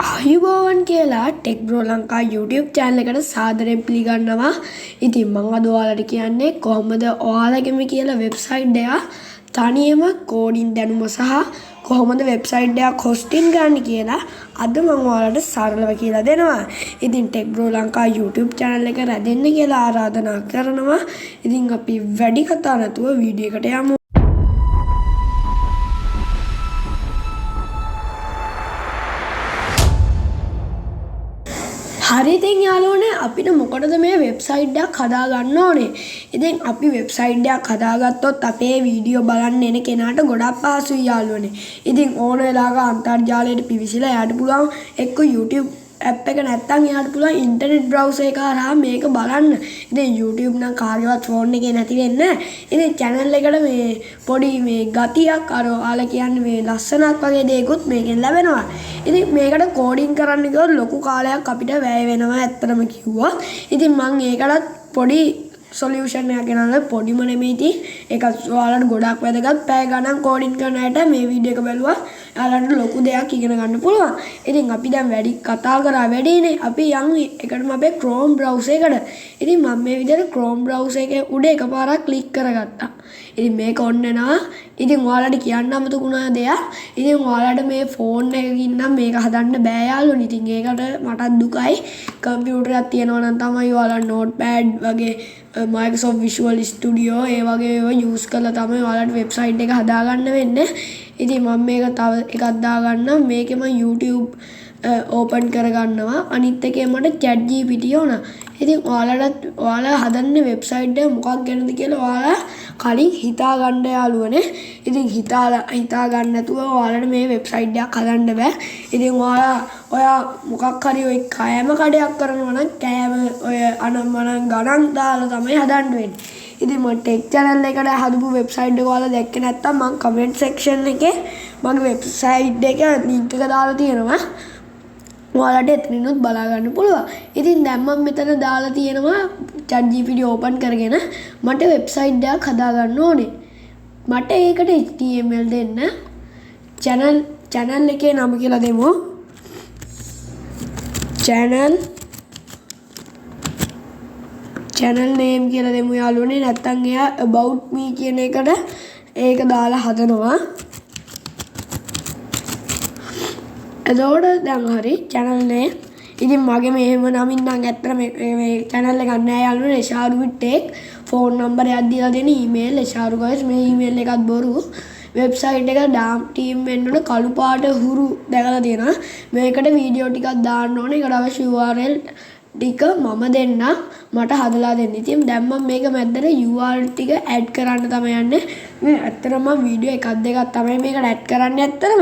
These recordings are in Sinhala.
ආයුබෝවන් කියලා tech bro Lanka YouTube channel එකට සාදරයෙන් පිළිගන්නවා. ඉතින් මං අද ඔයාලට කියන්නේ කොහොමද ඔයාලගෙම කියලා වෙබ්සයිට් එකක් තනියම කෝඩින් දැනුම සහ කොහොමද වෙබ්සයිට් එකක් හොස්ටින් ගන්න කියලා අද මං ඔයාලට සරලව කියලා දෙනවා. ඉතින් tech bro Lanka YouTube channel එක රැඳෙන්න කියලා ආරාධනා කරනවා. ඉතින් අපි වැඩි කතා නැතුව වීඩියෝ එකට යමු. හරි, ඉතින් යාළුවනේ, අපිට මොකටද මේ වෙබ්සයිට් එකක් හදාගන්න ඕනේ? ඉතින් අපි වෙබ්සයිට් එකක් හදාගත්තොත් අපේ වීඩියෝ බලන්න එන කෙනාට ගොඩක් පහසුයි යාළුවනේ. ඉතින් ඕන වෙලාවක අන්තර්ජාලයට පිවිසිලා එයාට පුළුවන් එක්ක YouTube app එක, නැත්තම් එයාට පුළුවන් ඉන්ටර්නෙට් බ්‍රවුසර් එක හරහා මේක බලන්න. ඉතින් YouTube නම් කාගේවත් ෆෝන් එකේ නැති වෙන්නේ නැහැ. ඉතින් චැනල් එකට මේ පොඩි මේ ගතියක්, අර ඔයාලා කියන්නේ මේ ලස්සනක් වගේ දෙයක්ත් මේකෙන් ලැබෙනවා. ඉතින් මේකට කෝඩින් කරන්න ගියොත් ලොකු කාලයක් අපිට වැය වෙනවා ඇත්තටම කිව්වොත්. ඉතින් මං ඒකටත් පොඩි සොලියුෂන් එකක් ගෙනල්ලා, පොඩිම නෙමෙයි ඉතින් ඒකත් ඔයාලට ගොඩක් වැදගත්. පැය ගණන් කෝඩින් කරන අයට මේ වීඩියෝ එක බැලුවා ඔයාලට ලොකු දෙයක් ඉගෙන ගන්න පුළුවන්. ඉතින් අපි දැන් වැඩි කතා කරා වැඩිනේ. අපි යන් එකටම අපේ Chrome browser එකට. ඉතින් මම මේ විදිහට Chrome browser එකේ උඩ එකපාරක් ක්ලික් කරගත්තා. ඉතින් මේක ඔන්න එනවා. ඉතින් ඔයාලට කියන්න අමතක වුණා දෙයක්. ඉතින් ඔයාලට මේ ෆෝන් එකකින් නම් මේක හදන්න බෑ යාළුවනේ. ඉතින් ඒකට මටත් දුකයි. කම්පියුටර් එකක් තියෙනවා නම් තමයි ඔයාලා Notepad වගේ, Microsoft Visual Studio ඒ වගේ ඒවා යූස් කරලා තමයි ඔයාලට වෙබ්සයිට් එක හදාගන්න වෙන්නේ. ඉතින් මම මේක තව එකක් දාගන්නම්. මේකේ මම YouTube open කරගන්නවා. අනිත් එකේ මට chat GPT ඕන. ඉතින් ඔයාලටත් ඔයාලා හදන්න වෙබ්සයිට් එක මොකක් ගැනද කියලා ඔයාලා කලින් හිතා ගන්න යාළුවනේ. ඉතින් හිතාලා හිතා ගන්න නැතුව ඔයාලට මේ වෙබ්සයිට් එකක් හදන්න බෑ. ඉතින් ඔයාලා ඔයා මොකක් හරි ඔය කෑම කඩයක් කරනවා නම් කෑම ඔය අනම්මනම් ගණන් දාලා තමයි හදන්න වෙන්නේ. ඉතින් මම ටෙක් චැනල් එකට හදපු වෙබ්සයිට් එක ඔයාලා දැක්කේ නැත්නම් මං කමෙන්ට් සෙක්ෂන් එකේ මගේ වෙබ්සයිට් එක ලින්ක් එක දාලා තියෙනවා. ඔයාලට එතනිනුත් බලා ගන්න පුළුවන්. ඉතින් දැන් මම මෙතන දාලා තියෙනවා chat GPT open කරගෙන මට වෙබ්සයිට් එකක් හදා ගන්න ඕනේ. මට ඒකට HTML දෙන්න, චැනල් චැනල් එකේ නම කියලා දෙමු. චැනල් චැනල් නේම් කියලා දෙමු යාළුවනේ. නැත්තම් එයා about me කියන එකට ඒක දාලා හදනවා. එතකොට දැන් හරි, චැනල් නේම්. ඉතින් මගේ මෙහෙම නමින් නම් ඇත්තට මේ මේ චැනල් එකක් නෑ යාළුවනේ. එෂාරු විත් ටෙක්. ෆෝන් නම්බර් එකක් දීලා දෙන, ඊමේල් එෂාරු ගයිස්, මේ ඊමේල් එකත් බොරු. වෙබ්සයිට් එක ඩාම් ටීම් වෙන්න ඕන. කළු පාට හුරු දැකලා තියෙනවා. මේකට වීඩියෝ ටිකක් දාන්න ඕනේ. ඒකට අවශ්‍ය URL ටික මම දෙන්නම්, මට හදලා දෙන්න. ඉතින් දැන් මම මේක මැද්දට URL ටික ඇඩ් කරන්න තමයි යන්නේ. මේ ඇත්තටම මම වීඩියෝ එකක් දෙකක් තමයි මේකට ඇඩ් කරන්නේ ඇත්තටම.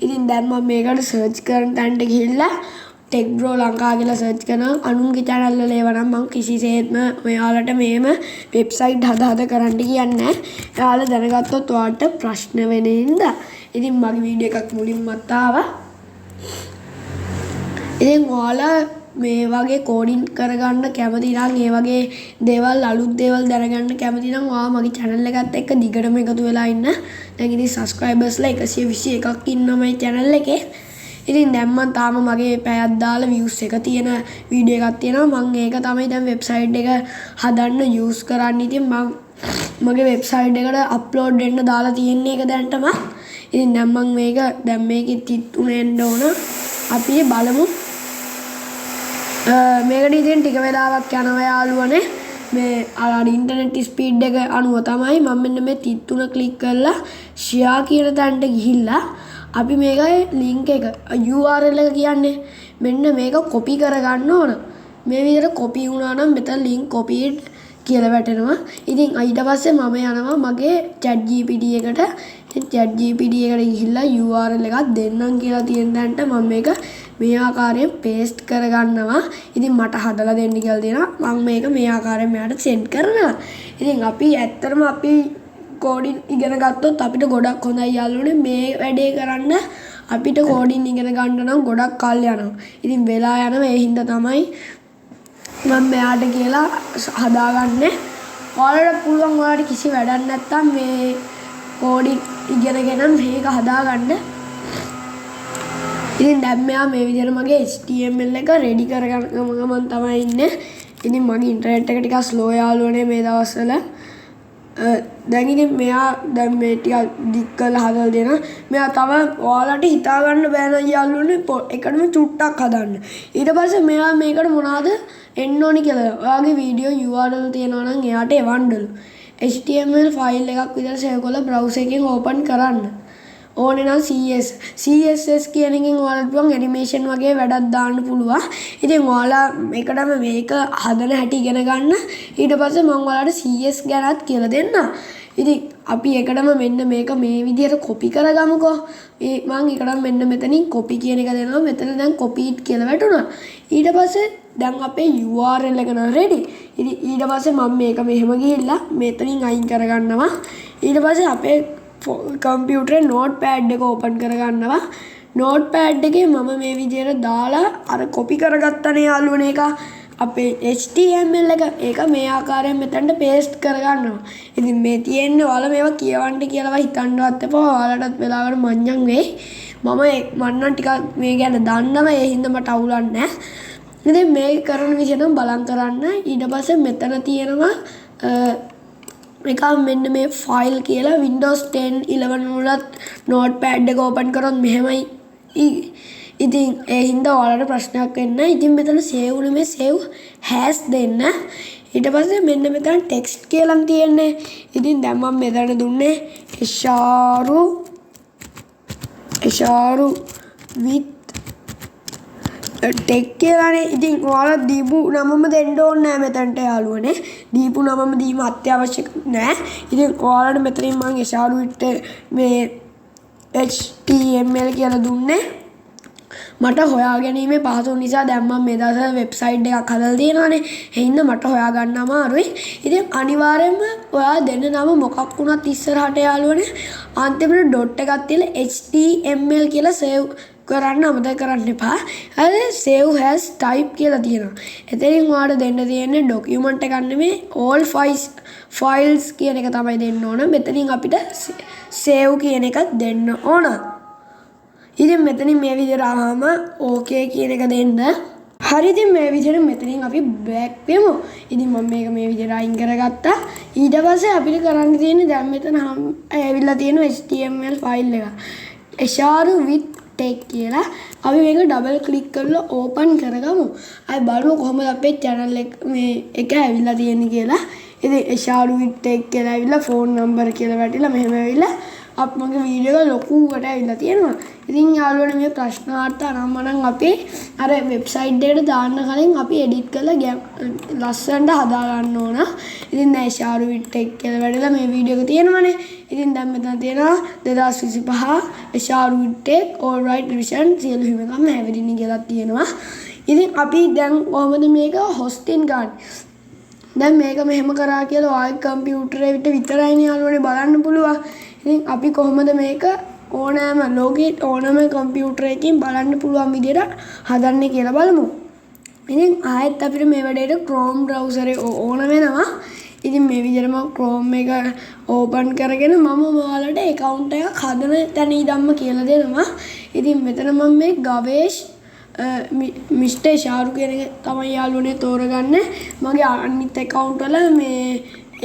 ඉතින් දැන් මම මේකට සර්ච් කරන තැනට ගිහිල්ලා ටෙක් බ්‍රෝ ලංකා කියලා සර්ච් කරනවා. අනුන්ගේ චැනල් වල ඒවා නම් මං කිසිසේත්ම ඔයාලට මේම වෙබ්සයිට් හද හද කරන්න කියන්නේ නැහැ. ඔයාලා දැනගත්තොත් ඔයාලට ප්‍රශ්න වෙන හින්දා. ඉතින් මගේ වීඩියෝ එකක් මුලින්මත් ආවා. ඉතින් ඔයාලා මේ වගේ කෝඩින් කරගන්න කැමති නම්, ඒ වගේ දේවල්, අලුත් දේවල් දැනගන්න කැමති නම් ඔයා මගේ චැනල් එකත් එක්ක දිගටම එකතු වෙලා ඉන්න. දැන් ඉතින් සබ්ස්ක්‍රයිබර්ස්ලා 121ක් ඉන්නවා මේ චැනල් එකේ. ඉතින් දැන් මං තාම මගේ පැයක් දාලා වීව්ස් එක තියෙන වීඩියෝ එකක් තියෙනවා. මං ඒක තමයි දැන් වෙබ්සයිට් එක හදන්න යූස් කරන්නේ. ඉතින් මං මගේ වෙබ්සයිට් එකට අප්ලෝඩ් වෙන්න දාලා තියෙන්නේ ඒක දැනටම. ඉතින් දැන් මං මේක දැන් මේකේ 33 එන්න ඕන. අපි බලමු. මේකට ඉතින් ටික වෙලාවක් යනවා යාළුවනේ. මේ අර ඉන්ටර්නෙට් ස්පීඩ් එක අනුව තමයි. මම මෙන්න මේ 33 ක්ලික් කරලා ෂෙයා කියන තැනට ගිහිල්ලා අපි මේකේ ලින්ක් එක, URL එක කියන්නේ මෙන්න මේක කොපි කරගන්න ඕන. මේ විදිහට කොපි වුණා නම් මෙතන ලින්ක් කොපීඩ් කියලා වැටෙනවා. ඉතින් ඊට පස්සේ මම යනවා මගේ chat GPT එකට. ඉතින් chat GPT එකට ගිහිල්ලා URL එකක් දෙන්නම් කියලා තියෙන තැනට මම මේක මේ ආකාරයෙන් පේස්ට් කරගන්නවා. ඉතින් මට හදලා දෙන්න කියලා දෙනවා. මම මේක මේ ආකාරයෙන් මෙයාට සෙන්ඩ් කරනවා. ඉතින් අපි ඇත්තටම අපි කෝඩින් ඉගෙන ගත්තොත් අපිට ගොඩක් හොඳයි යාළුවනේ. මේ වැඩේ කරන්න අපිට කෝඩින් ඉගෙන ගන්න නම් ගොඩක් කල් යනවා. ඉතින් වෙලා යනවා. ඒ හින්දා තමයි මම මෙයාට කියලා හදාගන්නේ. ඔයාලට පුළුවන් ඔයාලට කිසි වැඩක් නැත්තම් මේ කෝඩින් ඉගෙනගෙන මේක හදාගන්න. ඉතින් දැන් මෙයා මේ විදිහට මගේ HTML එක රෙඩි කරගන්න ගමන් තමයි ඉන්නේ. ඉතින් මගේ ඉන්ටර්නෙට් එක ටිකක් ස්ලෝ යාළුවනේ මේ දවස්වල. දැන් ඉතින් මෙයා දැන් මේ ටිකක් දික් කරලා හදලා දෙනවා. මෙයා තව ඔයාලට හිතා ගන්න බෑ නම් යාළුවනේ එකටම චුට්ටක් හදන්න. ඊට පස්සේ මෙයා මේකට මොනවද එන්න ඕනි කියලා. ඔයාගේ වීඩියෝ URL තියෙනවා නම් එයාට එවන්නලු. HTML file එකක් විතර සේව් කරලා බ්‍රවුසර් එකෙන් ඕපන් කරන්න. ඕනේ නම් CSS කියන එකෙන් ඔයාලට පුළුවන් ඇනිමේෂන් වගේ වැඩක් දාන්න පුළුවන්. ඉතින් ඔයාලා මේකටම මේක හදන හැටි ඉගෙන ගන්න. ඊට පස්සේ මම ඔයාලට CS ගැනත් කියලා දෙන්නම්. ඉතින් අපි එකටම මෙන්න මේක මේ විදිහට කොපි කරගමුකෝ. ඒ මං එකටම මෙන්න මෙතනින් කොපි කියන එක දෙනවා. මෙතන දැන් කොපීඩ් කියලා වැටුණා. ඊට පස්සේ දැන් අපේ URL එක නම් රෙඩි. ඉතින් ඊට පස්සේ මම මේක මෙහෙම ගිහිල්ලා මෙතනින් අයින් කරගන්නවා. ඊට පස්සේ අපේ කම්පියුටරේ නෝට් පෑඩ් එක ඕපන් කරගන්නවා. නෝට් පෑඩ් එකේ මම මේ විදිහට දාලා අර කොපි කරගත්තනේ යාළුවනේ එක අපේ HTML එක, ඒක මේ ආකාරයෙන් මෙතනට පේස්ට් කරගන්නවා. ඉතින් මේ තියෙන්නේ ඔයාලා මේවා කියවන්න කියලාවත් හිතන්නවත් එපා. ඔයාලටත් වෙලාවකට මඤ්ඤම් වෙයි. මම නම් ටිකක් මේ ගැන දන්නවා. ඒ හින්දා මට අවුලක් නෑ. ඉතින් මේ කරන විදිහ නම් බලන් කරන්න. ඊට පස්සේ මෙතන තියෙනවා එකක් මෙන්න මේ ෆයිල් කියලා. Windows 10 11 වලත් නෝට්පෑඩ් එක ඕපන් කරොත් මෙහෙමයි. ඉතින් ඒ හින්දා ඔයාලට ප්‍රශ්නයක් වෙන්නේ නැහැ. ඉතින් මෙතන සේව් නෙමෙයි සේව් හැෂ් දෙන්න. ඊට පස්සේ මෙන්න මෙතන ටෙක්ස්ට් කියලා තියෙන්නේ. ඉතින් දැන් මම මෙතන දුන්නේ එෂාරු with tech කියලානේ. ඉතින් ඔයාලා දීපු නමම දෙන්න ඕනේ නෑ මෙතනට යාළුවනේ. දීපු නමම දීම අත්‍යවශ්‍ය නෑ. ඉතින් ඔයාලට මෙතනින් මං එෂාරු විත් මේ HTML කියලා දුන්නේ. මට හොයාගැනීමේ පහසු නිසා දැන් මම මේ දවස්වල වෙබ්සයිට් එකක් හදලා තියෙනවානේ. ඒ හින්දා මට හොයාගන්න අමාරුයි. ඉතින් අනිවාර්යයෙන්ම ඔයා දෙන නම මොකක් වුණත් ඉස්සරහට යාළුවනේ අන්තිමට ඩොට් එකක් තියලා HTML කියලා සේව් කරන්න අමතක කරන්න එපා. හරි, save as type කියලා තියෙනවා. එතනින් ඔයාලට දෙන්න තියෙන්නේ ඩොකියුමන්ට් එකක් නෙමෙයි all files කියන එක තමයි දෙන්න ඕන. මෙතනින් අපිට save කියන එක දෙන්න ඕන. ඉතින් මෙතනින් මේ විදිහට ආවම ඕකේ කියන එක දෙන්න. හරි, ඉතින් මේ විදිහට මෙතනින් අපි බෑක් වෙමු. ඉතින් මම මේක මේ විදිහට අයින් කරගත්තා. ඊට පස්සේ අපිට කරන්න තියෙන්නේ දැන් මෙතන ඇවිල්ලා තියෙන HTML file එක. එෂාරු with tech කියලා. අපි මේක ඩබල් ක්ලික් කරලා ඕපන් කරගමු. ආයි බලමු කොහොමද අපේ channel එක මේ එක ඇවිල්ලා තියෙන්නේ කියලා. ඉතින් එෂාරු with tech කියලා ඇවිල්ලා ෆෝන් නම්බර් කියලා වැටිලා මෙහෙම ඇවිල්ලා අප මගේ වීඩියෝ එක ලොකුවට ඇවිල්ලා තියෙනවා. ඉතින් යාළුවනේ මේ ප්‍රශ්නාර්ථ අනම්මනම් අපි අර වෙබ්සයිට් එකට දාන්න කලින් අපි එඩිට් කරලා ලස්සනට හදා ගන්න ඕන. ඉතින් දැන් එෂාරු with tech කියලා වැටිලා මේ වීඩියෝ එක තියෙනවනේ. ඉතින් දැන් මෙතන තියෙනවා 2025 එෂාරු with tech all right revision සියලු හිමිකම් හැවිරිනි කියලා තියෙනවා. ඉතින් අපි දැන් කොහොමද මේක හොස්ටින් ගන්නේ? දැන් මේක මෙහෙම කරා කියලා ඔයාගේ කම්පියුටරේට විතරයිනේ යාළුවනේ බලන්න පුළුවන්. ඉතින් අපි කොහොමද මේක ඕනෑම ලෝකේ ඕනෑම කම්පියුටරයකින් බලන්න පුළුවන් විදියට හදන්නේ කියලා බලමු. ඉතින් ආයෙත් අපිට මේ වැඩේට Chrome browser එක ඕන වෙනවා. ඉතින් මේ විදියට මම Chrome එක ඕපන් කරගෙන මම ඔයාලට ඇකවුන්ට් එකක් හදන තැන ඉඳන්ම කියලා දෙනවා. ඉතින් මෙතන මම මේ ගවේෂ් මිස්ටර් ෂාරු කියන එක තමයි යාළුවනේ තෝරගන්නේ. මගේ අනිත් ඇකවුන්ට් වල මේ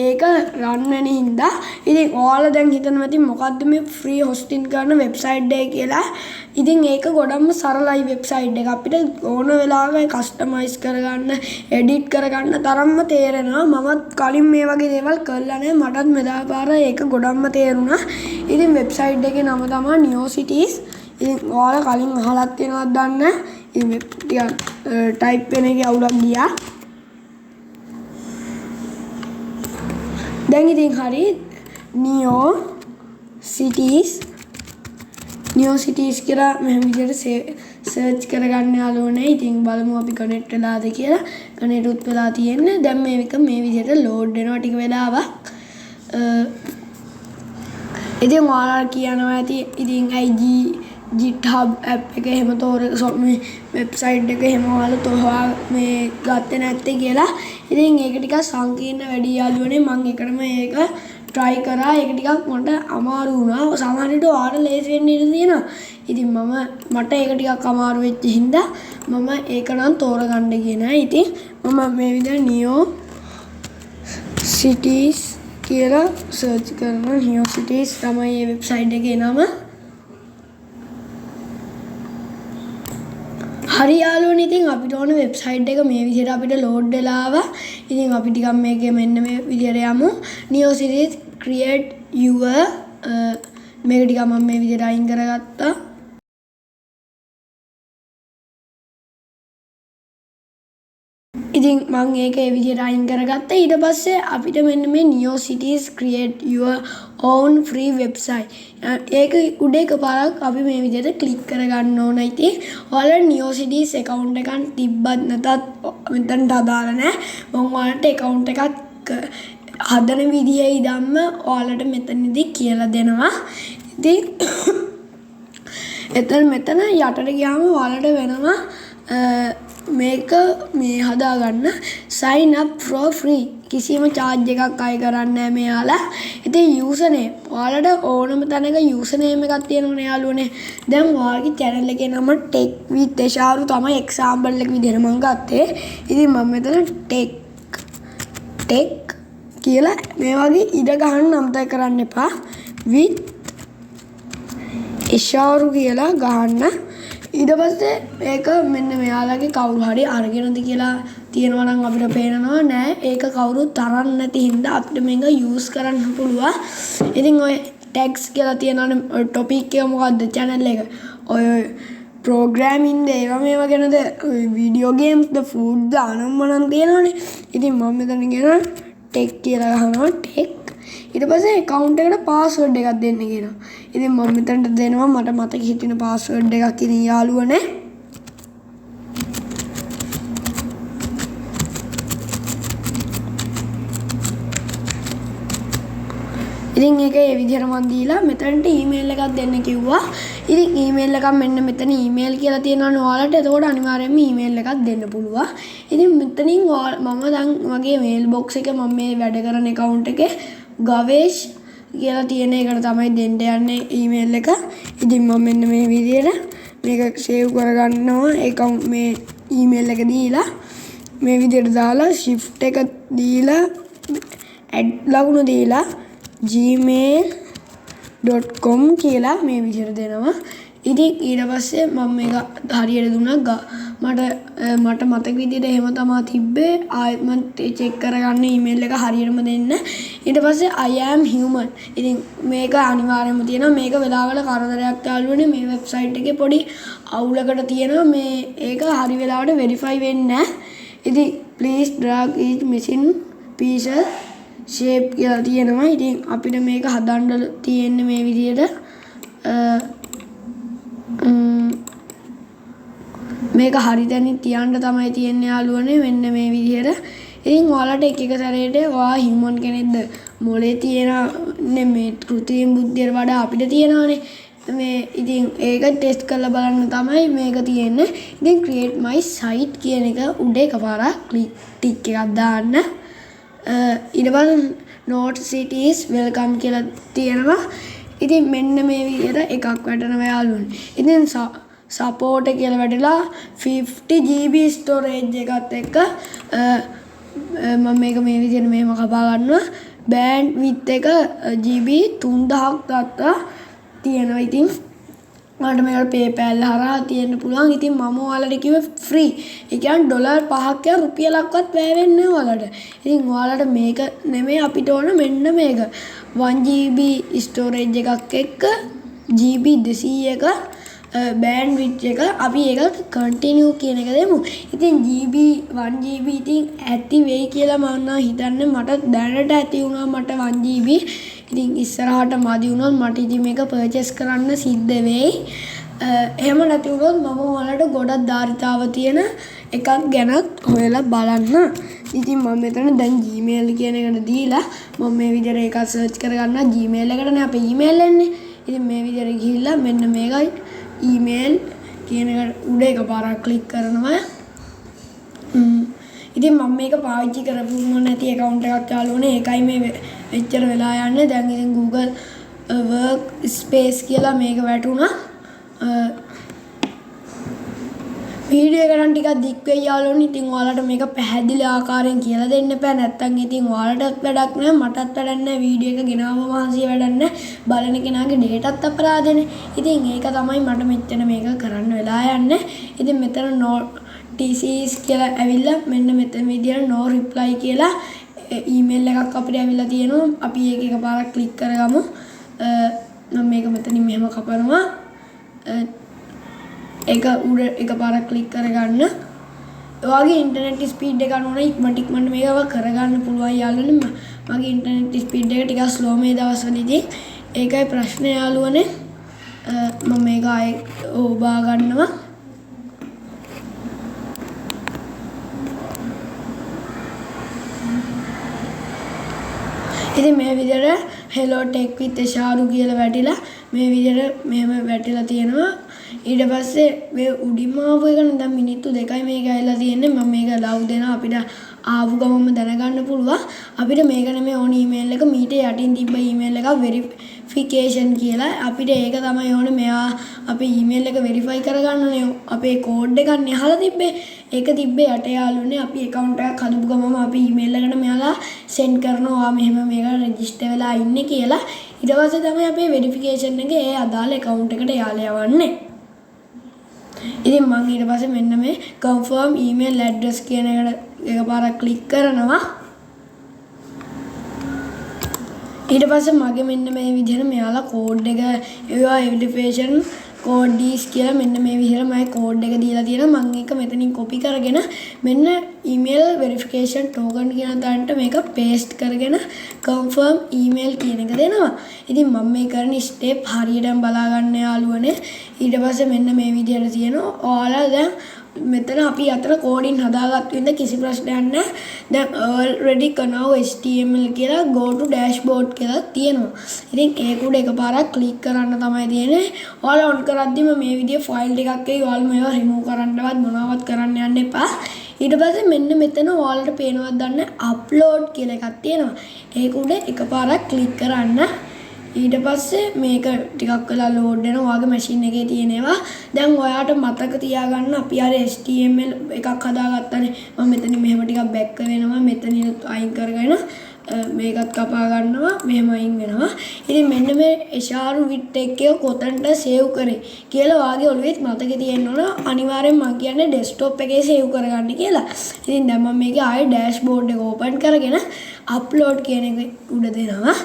ඒක රන් වෙන හින්දා. ඉතින් ඔයාලා දැන් හිතනවා ඇති මොකද්ද මේ ෆ්‍රී හොස්ටින් කරන වෙබ්සයිට් එක කියලා. ඉතින් ඒක ගොඩක්ම සරලයි වෙබ්සයිට් එක. අපිට ඕන වෙලාවක කස්ටමයිස් කරගන්න, එඩිට් කරගන්න තරම්ම තේරෙනවා. මමත් කලින් මේ වගේ දේවල් කරලා නෑ. මටත් මෙදා පාර ඒක ගොඩක්ම තේරුණා. ඉතින් වෙබ්සයිට් එකේ නම තමයි Neocities. ඉතින් ඔයාලා කලින් අහලත් තියෙනවද දන්නේ නෑ. ඉතින් වෙබ් ටිකක් ටයිප් වෙන එකේ අවුලක් ගියා. දැන් ඉතින් හරි Neocities කියලා මෙහෙම විදිහට සර්ච් කරගන්න යාළුවනේ. ඉතින් බලමු අපි කනෙක්ට් වෙලාද කියලා. කනෙක්ට් උත් වෙලා තියෙන්නේ. දැන් මේක මේ විදිහට ලෝඩ් වෙනවා ටික වෙලාවක්. ඉතින් ඔයාලා කියනවා ඇති ඉතින් ඇයි GitHub app එක එහෙම තෝර මේ වෙබ්සයිට් එක එහෙම ඔයාලා තෝරා මේ ගත්තේ නැත්තේ කියලා. ඉතින් ඒක ටිකක් සංකීර්ණ වැඩි යාළුවනේ. මං එකටම ඒක try කරා. ඒක ටිකක් මට අමාරු වුණා. සමහර විට ඔයාලට ලේසි වෙන්න ඉඩ තියෙනවා. ඉතින් මට ඒක ටිකක් අමාරු වෙච්ච හින්දා මම ඒක නම් තෝරගන්න ගියේ නෑ. ඉතින් මම මේ විදිහට Neo Cities කියලා සර්ච් කරනවා. Neo Cities තමයි මේ වෙබ්සයිට් එකේ නම. හරි යාළුවනේ, ඉතින් අපිට ඕන වෙබ්සයිට් එක මේ විදිහට අපිට ලෝඩ් වෙලා ආවා. ඉතින් අපි ටිකක් මේකේ මෙන්න මේ විදිහට යමු. Neo Cities create your මේක ටිකක් මම මේ විදිහට අයින් කරගත්තා. ඉතින් මං ඒක ඒ විදිහට අයින් කරගත්තා. ඊට පස්සේ අපිට මෙන්න මේ Neo Cities create your own free website. ඒක උඩ එකපාරක් අපි මේ විදිහට ක්ලික් කරගන්න ඕන. ඉතින් ඔයාලා Neo Cities account එකක් තිබ්බත් නැතත් මෙතනට අදාළ නෑ. මං ඔයාලට account එකක් හදන විදිය ඉඳන්ම ඔයාලට මෙතනදී කියලා දෙනවා. ඉතින් එතන මෙතන යටට ගියාම ඔයාලට වෙනවා මේක මේ හදාගන්න sign up for free. කිසිම charge එකක් අය කරන්නේ නෑ මෙයාලා. ඉතින් user name ඔයාලට ඕනම තැනක user name එකක් තියෙනවනේ යාළුවනේ. දැන් ඔයාලගේ channel එකේ නම Tech with Esharu තමයි example එක විදිහට මං ගත්තේ. ඉතින් මම මෙතන tech කියලා මේ වගේ ඉඩ ගහන්න අමතක කරන්න එපා. with Esharu කියලා ගහන්න. ඊට පස්සේ මේක මෙන්න මෙයාලගේ කවුරු හරි අරගෙනද කියලා තියෙනවා නම් අපිට පේනවා නෑ. ඒක කවුරුත් අරන් නැති හින්දා අපිට මේක යූස් කරන්න පුළුවන්. ඉතින් ඔය ටැග්ස් කියලා තියෙනවනේ, ඔය ටොපික් එක මොකද්ද චැනල් එක, ඔය ප්‍රෝග්‍රෑමින්ද ඒවා මේවා ගැනද, ඔය වීඩියෝ ගේම්ස්ද ෆුඩ්ද අනම්මනම් තියෙනවනේ. ඉතින් මම මෙතන කියනවා ටෙක් කියලා ගහනවා, ටෙක්. ඊට පස්සේ ඇකවුන්ට් එකට පාස්වර්ඩ් එකක් දෙන්න කියනවා. ඉතින් මම මෙතනට දෙනවා මට මතක හිටින පාස්වර්ඩ් එකක්. ඉතින් යාළුවනේ ඉතින් ඒක ඒ විදිහට මං දීලා මෙතනට ඊමේල් එකක් දෙන්න කිව්වා. ඉතින් ඊමේල් එකක් මෙන්න මෙතන ඊමේල් කියලා තියෙනවනේ ඔයාලට. එතකොට අනිවාර්යයෙන්ම ඊමේල් එකක් දෙන්න පුළුවන්. ඉතින් මෙතනින් මම දැන් මගේ මේල් බොක්ස් එක මම මේ වැඩ කරන ඇකවුන්ට් එකේ ගවේෂ් කියලා තියෙන එකට තමයි දෙන්න යන්නේ ඊමේල් එක. ඉතින් මම මෙන්න මේ විදිහට මේක සේව් කරගන්නවා ඇකවුන්ට් මේ ඊමේල් එක දීලා මේ විදිහට දාලා shift එක දීලා ඇඩ් ලකුණ දීලා gmail.com කියලා මේ විදිහට දෙනවා. ඉතින් ඊට පස්සේ මම මේක හරියට දුන්නා. මට මතක විදිහට එහෙම තමා තිබ්බේ. ආයෙත් මං චෙක් කරගන්න ඊමේල් එක හරියටම දෙන්න. ඊට පස්සේ I am human. ඉතින් මේක අනිවාර්යයෙන්ම තියෙනවා. මේක වෙලාවල කරදරයක් යාළුවනේ. මේ වෙබ්සයිට් එකේ පොඩි අවුලකට තියෙනවා. මේ ඒක හරි වෙලාවට වෙරිෆයි වෙන්නේ නැහැ. ඉතින් please drag each missing pieces shape කියලා තියෙනවා. ඉතින් අපිට මේක හදන්න තියෙන්නේ මේ විදිහට. මේක හරි තැනින් තියන්න තමයි තියෙන්නේ යාළුවනේ මෙන්න මේ විදිහට. ඉතින් ඔයාලට එක එක සැරේට ඔයා හියුමන් කෙනෙක්ද මොලේ තියෙන මේ කෘත්‍රිම බුද්ධියට වඩා අපිට තියෙනවානේ මේ. ඉතින් ඒක ටෙස්ට් කරලා බලන්න තමයි මේක තියෙන්නේ. ඉතින් create my site කියන එක උඩ එකපාරක් ක්ලික් ටික් එකක් දාන්න. ඊට පස්සේ note cities welcome කියලා තියෙනවා. ඉතින් මෙන්න මේ විදිහට එකක් වැටෙනවා යාළුවනේ. ඉතින් සපෝට් කියලා වැටිලා 50 GB storage එකත් එක්ක මම මේක මේ විදිහට මෙහෙම කපා ගන්නවා. බෑන්ඩ්විඩ්ත් එක GB 3000ක් දක්වා තියෙනවා. ඉතින් ඔයාලට මේකට PayPal හරහා තියෙන්න පුළුවන්. ඉතින් මම ඔයාලට කිව්වේ ෆ්‍රී. ඒ කියන්නේ ඩොලර් 5ක් යා රුපියලක්වත් වැය වෙන්නේ නෑ ඔයාලට. ඉතින් ඔයාලට මේක නෙමෙයි අපිට ඕන මෙන්න මේක. 1 GB storage එකක් එක්ක GB 200ක බෑන්ඩ්විඩ්ත් එක අපි ඒක කන්ටිනියු කියන එක දෙමු. ඉතින් GB 1 GB ඉතින් ඇති වෙයි කියලා මම නම් හිතන්නේ. මට දැනට ඇති වුණා මට 1 GB. ඉතින් ඉස්සරහට මදි වුණොත් මට ඉතින් මේක පර්චේස් කරන්න සිද්ධ වෙයි. එහෙම නැති වුණොත් මම ඔයාලට ගොඩක් ධාරිතාව තියෙන එකක් ගැනත් හොයලා බලන්න. ඉතින් මම මෙතන දැන් Gmail කියන එකට දීලා මම මේ විදිහට ඒකත් සර්ච් කරගන්නවා. Gmail එකට නේ අපේ ඊමේල් එන්නේ. ඉතින් මේ විදිහට ගිහිල්ලා මෙන්න මේකයි ඊමේල් කියන එකට උඩ එකපාරක් ක්ලික් කරනවා. ඉතින් මම මේක පාවිච්චි කරපුම නැති ඇකවුන්ට් එකක් යාළුවනේ. ඒකයි මේ මෙච්චර වෙලා යන්නේ. දැන් ඉතින් Google work space කියලා මේක වැටුණා. වීඩියෝ එක නම් ටිකක් දික් වෙයි යාළුවනේ. ඉතින් ඔයාලට මේක පැහැදිලි ආකාරයෙන් කියලා දෙන්න එපා. නැත්තම් ඉතින් ඔයාලටත් වැඩක් නෑ, මටත් වැඩක් නෑ. වීඩියෝ එක ගෙනාවම මහන්සිය වැඩක් නෑ. බලන කෙනාගේ ඩේටත් අපරාධනේ. ඉතින් ඒක තමයි මට මෙච්චර මේක කරන්න වෙලා යන්නේ. ඉතින් මෙතන notices කියලා ඇවිල්ලා මෙන්න මෙතන විදියට no reply කියලා ඊමේල් එකක් අපිට ඇවිල්ලා තියෙනවා. අපි ඒක එකපාරක් ක්ලික් කරගමු. මම මේක මෙතනින් මෙහෙම කපනවා. ඒක උඩ එකපාරක් ක්ලික් කරගන්න. ඔයාගේ ඉන්ටර්නෙට් ස්පීඩ් එක අනුව නම් ඉක්මනට ඉක්මනට මේක කරගන්න පුළුවන් යාළුවනේ. මගේ ඉන්ටර්නෙට් ස්පීඩ් එක ටිකක් ස්ලෝ මේ දවස්වල ඉතින් ඒකයි ප්‍රශ්නේ යාළුවනේ. මම මේක ආයේ ඔබා ගන්නවා. ඉතින් මේ විදිහට hello tech with Esharu කියලා වැටිලා මේ විදිහට මෙහෙම වැටිලා තියෙනවා. ඊට පස්සේ මේ උඩින්ම ආපු එක නම් දැන් මිනිත්තු 2යි මේක ඇවිල්ලා තියෙන්නේ. මම මේක ලව් දෙනවා, අපිට ආපු ගමන්ම දැනගන්න පුළුවන්. අපිට මේක නෙමෙයි ඕන ඊමේල් එක, මීට යටින් තිබ්බ ඊමේල් එකක් වෙරිෆිකේෂන් කියලා. අපිට ඒක තමයි ඕනේ. මෙයා අපේ ඊමේල් එක වෙරිෆයි කරගන්න ඕනේ. අපේ කෝඩ් එකක් නේ අහලා තිබ්බේ. ඒක තිබ්බේ යට යාළුවනේ. අපි ඇකවුන්ට් එකක් හදපු ගමන්ම අපි ඊමේල් එකට මෙයාලා සෙන්ඩ් කරනවා ඔයා මෙහෙම මේක රෙජිස්ටර් වෙලා ඉන්නේ කියලා. ඊට පස්සේ තමයි අපේ වෙරිෆිකේෂන් එක ඒ අදාළ ඇකවුන්ට් එකට යාලා යවන්නේ. ඉතින් මං ඊට පස්සේ මෙන්න මේ confirm email address කියන එකට එකපාරක් ක්ලික් කරනවා. ඊට පස්සේ මගේ මෙන්න මේ විදිහට මෙයාලා කෝඩ් එක ඒවා වෙරිෆිකේෂන් කෝඩ් is කියලා මෙන්න මේ විදිහට මගේ කෝඩ් එක දීලා තියෙනවා. මං ඒක මෙතනින් කොපි කරගෙන මෙන්න email verification token කියන තැනට මේක පේස්ට් කරගෙන confirm email කියන එක දෙනවා. ඉතින් මම මේ කරන ස්ටෙප් හරියටම බලා ගන්න යාළුවනේ. ඊට පස්සේ මෙන්න මේ විදිහට තියෙනවා. ඔයාලා දැන් මෙතන අපි අතන කෝඩින් හදාගත්තු හින්දා කිසි ප්‍රශ්නයක් නැහැ. දැන් already now HTML කියලා go to dashboard කියලා තියෙනවා. ඉතින් ඒක උඩ එකපාරක් ක්ලික් කරන්න තමයි තියෙන්නේ. ඔයාලා ඔන් කරද්දිම මේ විදිය ෆයිල් ටිකක් එයි. ඔයාලා මේවා රිමූව් කරන්නවත් මොනවත් කරන්න යන්න එපා. ඊට පස්සේ මෙන්න මෙතන ඔයාලට පේනවද දන්නේ අප්ලෝඩ් කියලා එකක් තියෙනවා. ඒක උඩ එකපාරක් ක්ලික් කරන්න. ඊට පස්සේ මේක ටිකක් වෙලා ලෝඩ් වෙනවා ඔයාගේ මැෂින් එකේ තියෙන ඒවා. දැන් ඔයාට මතක තියාගන්න අපි අර HTML එකක් හදාගත්තානේ. මම මෙතනින් මෙහෙම ටිකක් බැක් වෙනවා. මෙතනින් අයින් කරගෙන මේකත් කපා ගන්නවා. මෙහෙම අයින් වෙනවා. ඉතින් මෙන්න මේ Esharu with tech එක කොතනට සේව් කරේ කියලා ඔයාගේ ඔළුවෙත් මතක තියෙන්න ඕන. අනිවාර්යෙන් මං කියන්නේ ඩෙස්ක්ටොප් එකේ සේව් කරගන්න කියලා. ඉතින් දැන් මම මේකේ ආයේ ඩෑෂ්බෝඩ් එක ඕපන් කරගෙන අප්ලෝඩ් කියන එක උඩ දෙනවා.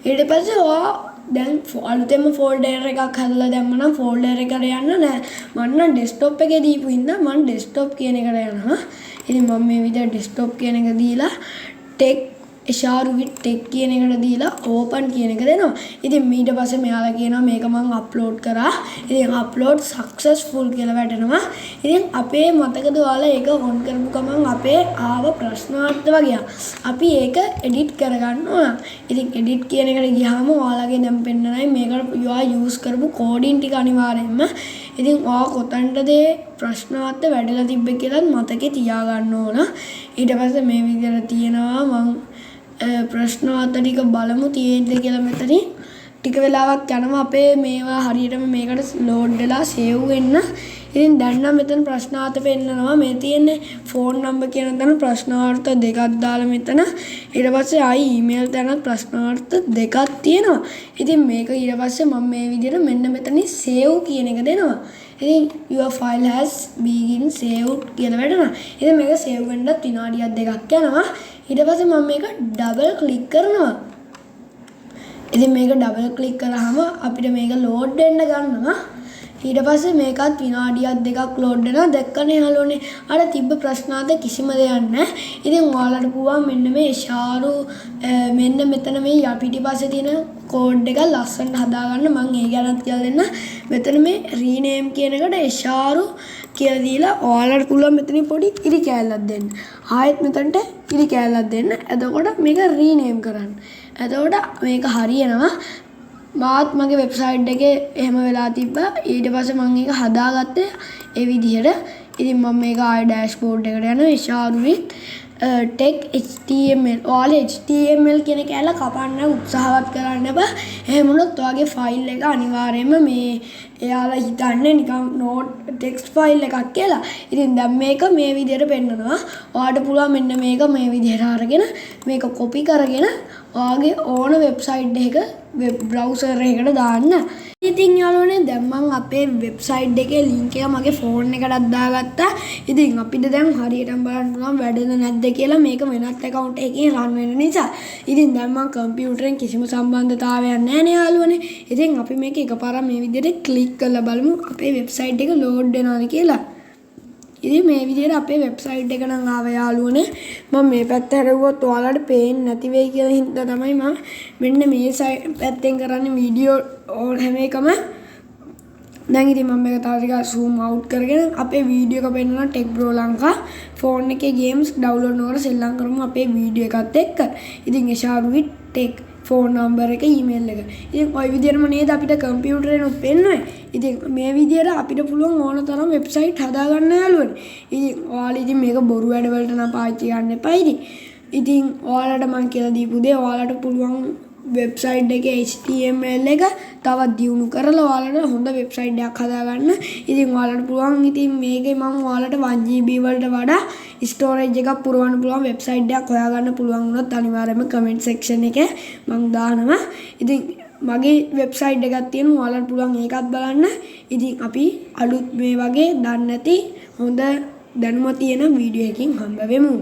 ඊට පස්සේ ඔයා දැන් අලුතෙන්ම ෆෝල්ඩර් එකක් හදලා දැම්ම නම් ෆෝල්ඩර් එකට යන්න නෑ. මං නම් ඩෙස්ක්ටොප් එකේ දීපු හින්දා මං ඩෙස්ක්ටොප් කියන එකට යනවා. ඉතින් මම මේ විදිහට ඩෙස්ක්ටොප් කියන එක දීලා ටෙක් Esharu with tech කියන එකට දීලා ඕපන් කියන එක දෙනවා. ඉතින් ඊට පස්සේ මෙයාලා කියනවා මේක මං අප්ලෝඩ් කරා. ඉතින් අප්ලෝඩ් සක්සස්ෆුල් කියලා වැටෙනවා. ඉතින් අපේ මතකද ඔයාලා ඒක ඔන් කරපු ගමන් අපේ ආව ප්‍රශ්නාර්ථ වගේක්. අපි ඒක එඩිට් කරගන්න ඕන. ඉතින් එඩිට් කියන එකට ගියාම ඔයාලගේ දැන් පෙන්නනයි මේකට ඔයා යූස් කරපු කෝඩින් ටික අනිවාර්යෙන්ම. ඉතින් ඔයා කොතනටද ඒ ප්‍රශ්නාර්ථ වැඩිලා තිබ්බේ කියලාත් මතකේ තියාගන්න ඕන. ඊට පස්සේ මේ විදිහට තියෙනවා මං ප්‍රශ්නාර්ථ ටික බලමු තියෙයිද කියලා. මෙතනින් ටික වෙලාවක් යනවා අපේ මේවා හරියටම මේකට ලෝඩ් වෙලා සේව් වෙන්න. ඉතින් දැන් නම් මෙතන ප්‍රශ්නාර්ථ පෙන්නනවා. මේ තියෙන්නේ ෆෝන් නම්බර් කියන තැන ප්‍රශ්නාර්ථ දෙකක් දාලා මෙතන. ඊට පස්සේ ආයි ඊමේල් තැනත් ප්‍රශ්නාර්ථ දෙකක් තියෙනවා. ඉතින් මේක ඊට පස්සේ මම මේ විදිහට මෙන්න මෙතනින් සේව් කියන එක දෙනවා. ඉතින් your file has been saved කියලා වැටෙනවා. ඉතින් මේක සේව් වෙන්නත් විනාඩියක් දෙකක් යනවා. ඊට පස්සේ මම මේක ඩබල් ක්ලික් කරනවා. ඉතින් මේක ඩබල් ක්ලික් කරාම අපිට මේක ලෝඩ් වෙන්න ගන්නවා. ඊට පස්සේ මේකත් විනාඩියක් දෙකක් ලෝඩ් වෙනවා. දැක්කනේ යාළුවනේ අර තිබ්බ ප්‍රශ්නාර්ථ කිසිම දෙයක් නැහැ. ඉතින් ඔයාලට පුළුවන් මෙන්න මේ ශාරු මෙන්න මෙතන මේ පිටිපස්සේ තියෙන කෝඩ් එක ලස්සනට හදාගන්න. මං ඒ ගැනත් කියලා දෙන්න. මෙතන මේ රීනේම් කියන එකට ශාරු කියලා දීලා ඔයාලට පුළුවන් මෙතනින් පොඩි ඉරි කෑල්ලක් දෙන්න. ආයෙත් මෙතනට ඉරි කෑල්ලක් දෙන්න. එතකොට මේක රීනේම් කරන්න. එතකොට මේක හරියනවා. මාත් මගේ වෙබ්සයිට් එකේ එහෙම වෙලා තිබ්බා. ඊට පස්සේ මං ඒක හදාගත්තේ ඒ විදිහට. ඉතින් මම මේක ආයෙ ඩෑෂ්බෝඩ් එකට යනවා. ශාරු විත් Tech HTML. ඔයාලා HTML කියන කෑල්ල කපන්න උත්සාහවත් කරන්න එපා. එහෙම වුණොත් ඔයාගේ ෆයිල් එක අනිවාර්යයෙන්ම මේ එයාලා හිතන්නේ නිකන් නෝට් ටෙක්ස්ට් ෆයිල් එකක් කියලා. ඉතින් දැන් මේක මේ විදිහට පෙන්නනවා. ඔයාට පුළුවන් මෙන්න මේක මේ විදිහට අරගෙන, මේක කොපි කරගෙන ඔයාගේ ඕන වෙබ්සයිට් එකක වෙබ් බ්‍රවුසර් එකකට දාන්න. ඉතින් යාළුවනේ, දැන් මං අපේ වෙබ්සයිට් එකේ ලින්ක් එක මගේ ෆෝන් එකටත් දාගත්තා. ඉතින් අපිට දැන් හරියටම බලන්න පුළුවන් වැඩද නැද්ද කියලා, මේක වෙනත් ඇකවුන්ට් එකකින් රන් වෙන නිසා. ඉතින් දැන් මං කම්පියුටරෙන් කිසිම සම්බන්ධතාවයක් නැහැ නේ යාළුවනේ. ඉතින් අපි මේක එකපාරක් මේ විදිහට ක්ලික් කරලා බලමු අපේ වෙබ්සයිට් එක ලෝඩ් වෙනවද කියලා. ඉතින් මේ විදිහට අපේ වෙබ්සයිට් එක නම් ආව යාළුවනේ. මම මේ පැත්ත හැරෙව්වොත් ඔයාලට පේන්නේ නැති වෙයි කියලා හින්දා තමයි මම මෙන්න මේ සයිඩ් පැත්තෙන් කරන්නේ වීඩියෝ ඕන හැම එකම. දැන් ඉතින් මම මේක තව ටිකක් සූම් අවුට් කරගෙන අපේ වීඩියෝ එක පෙන්නනවා. ටෙක් බ්‍රෝ ලංකා, ෆෝන් එකේ ගේම්ස් ඩවුන්ලෝඩ් නොකර සෙල්ලම් කරමු අපේ වීඩියෝ එකත් එක්ක. ඉතින් එෂාරුවි ටෙක්, ෆෝන් නම්බර් එක, ඊමේල් එක. ඉතින් ඔය විදිහටම නේද අපිට කම්පියුටරේනුත් පෙන්නුවේ? ඉතින් මේ විදිහට අපිට පුළුවන් ඕන තරම් වෙබ්සයිට් හදාගන්න යාළුවනේ. ඉතින් ඔයාලා ඉතින් මේක බොරු වැඩ වලට නම් පාවිච්චි කරන්න එපා ඉතින්. ඉතින් ඔයාලට මං කියලා දීපු දේ, ඔයාලට පුළුවන් වෙබ්සයිට් එකේ HTML එක තවත් දියුණු කරලා ඔයාලට හොඳ වෙබ්සයිට් එකක් හදාගන්න. ඉතින් ඔයාලට පුළුවන්, ඉතින් මේකේ මම ඔයාලට 1 GB වලට වඩා ස්ටෝරේජ් එකක් පුරවන්න පුළුවන් වෙබ්සයිට් එකක් හොයාගන්න පුළුවන් වුණොත් අනිවාර්යයෙන්ම කමෙන්ට් සෙක්ෂන් එකේ මං දානවා. ඉතින් මගේ වෙබ්සයිට් එකක් තියෙනවා, ඔයාලට පුළුවන් ඒකත් බලන්න. ඉතින් අපි අලුත් මේ වගේ දන්නේ නැති හොඳ දැනුම තියෙන වීඩියෝ එකකින් හම්බ වෙමු.